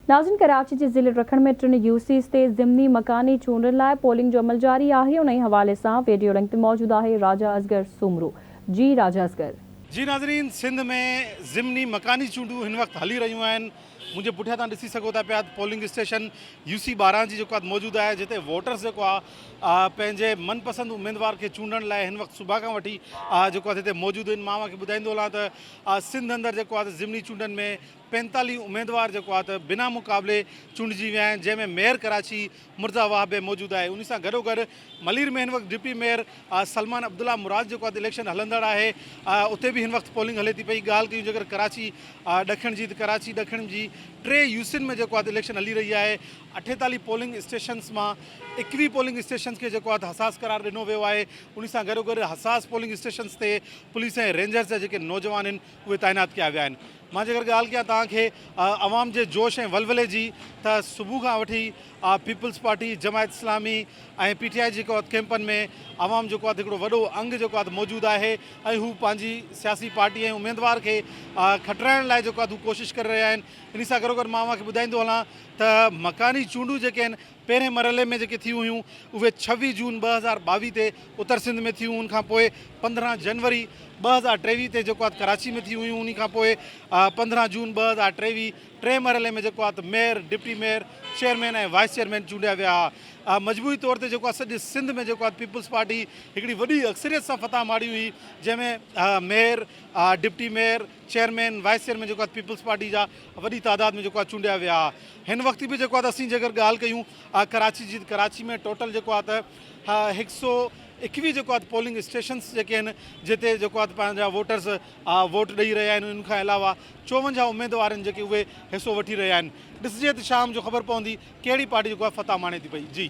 ناظرين ڪراچي جي ضلعي رکڻ ۾ ٽن يو سيز تي ضمني مڪاني چونڊن لاء پولنگ جو عمل جاري آهي انهي حوالي سان ويڊيو لنڪ تي موجود آهي راجا اصغر سومرو جي راجا اصغر. جي ناظرين سنڌ ۾ ضمني مڪاني چونڊون هن وقت هلي رهيون آهن منهنجي پٺيان تان ڏسي سگهو ٿا پيا پولنگ اسٽيشن يو سي 12 جي جيڪو آهي موجود آهي جتي ووٽرز جيڪو آهي پنهنجي من پسند اميدوار کي چونڊڻ لاء هن وقت صبح کان وٺي جيڪو آهي هتي موجود آهن مان اوهان کي ٻڌائيندو هلان ته سنڌ اندر جيڪو آهي ضمني چونڊن ۾ 45 اميدوار جيڪو آهي ته بنا مقابلي چونڊجي ويا آهن جنهن ۾ ميئر ڪراچي مرتضيٰ وهاب به موجود آهي انهي سان گڏوگڏ ملير ۾ هن وقت ڊپٽي ميئر سلمان عبدالله مراد جيڪو آهي ته اليڪشن هلندڙ آهي اتي به هن وقت پولنگ هلي ٿي پئي ڳالهه ڪيون جيڪر ڪراچي ڏکڻ جي ته ڪراچي ڏکڻ جي ٽي يوسين ۾ جيڪو آهي ته اليڪشن هلي رهي آهي 48 پولنگ اسٽيشنز مان 21 پولنگ اسٽيشنز کي جيڪو آهي ته حساس قرار ڏنو ويو آهي انهي سان گڏوگڏ حساس پولنگ اسٽيشنز تي پوليس ۽ رينجرز جا جيڪي نوجوان آهن اهي تعينات ڪيا ويا آهن. مان جيڪر ڳالهه ڪيان توهان کي عوام جي جوش ۽ ولولي جي ته صبح کان وٺي peoples party, Jamaat Islami ۽ P T I جي جيڪو ڪيمپن ۾ عوام جيڪو آهي هڪڙو وڏو انگ جيڪو آهي موجود آهي ۽ هو پنهنجي سياسي پارٽي ۽ اميدوار کي کٽرائڻ لاء جيڪو آهي هو ڪوشش ڪري رهيا آهن. انهي سان گڏوگڏ مان اوهان کي ٻڌائيندو هلان ته مڪاني چونڊون جيڪي آهن پهرين مرحلي ۾ جيڪي ٿيون هيون اهي 26 جون 2022 تي اتر سنڌ ۾ ٿيون ان کان پوء 15 جنوري 2023 تي جيڪو آهي ڪراچي ۾ ٿيون هيون ان کان پوء 15 جون 2023 ٽئين مرحلي ۾ جيڪو آهي ته mayor, deputy mayor, chairman ۽ vice chairman چونڊيا ويا ها. مجموعي طور تي جيڪو آهي سڄي سنڌ ۾ جيڪو آهي پيپلز پارٽي هڪڙي وڏي اڪثريت سان فتح ماڻي هئي جنهن ۾ mayor, deputy mayor, chairman, vice chairman جيڪو آهي پيپلز پارٽي جا وڏي تعداد ۾ جيڪو آهي چونڊيا ويا ها. هن وقت به جيڪو آهي ته اسين جيڪر ڳالهه ڪيون ڪراچي جي ته ڪراچي ۾ ٽوٽل جيڪو آهي ته 121 جيڪو آهي ته پولنگ اسٽيشنس جيڪي آهن جتي جيڪو آهي ته پنهنجا ووٽرس ووٽ ڏئي رهيا آهن ان کان علاوه 54 اميدوار آهن جيڪي اهي حصو وٺي رهيا آهن ڏسجي ته شام جو خبر پوندي ڪهڙي پارٽي جيڪو آهي فتح ماڻي ٿي پئي جي.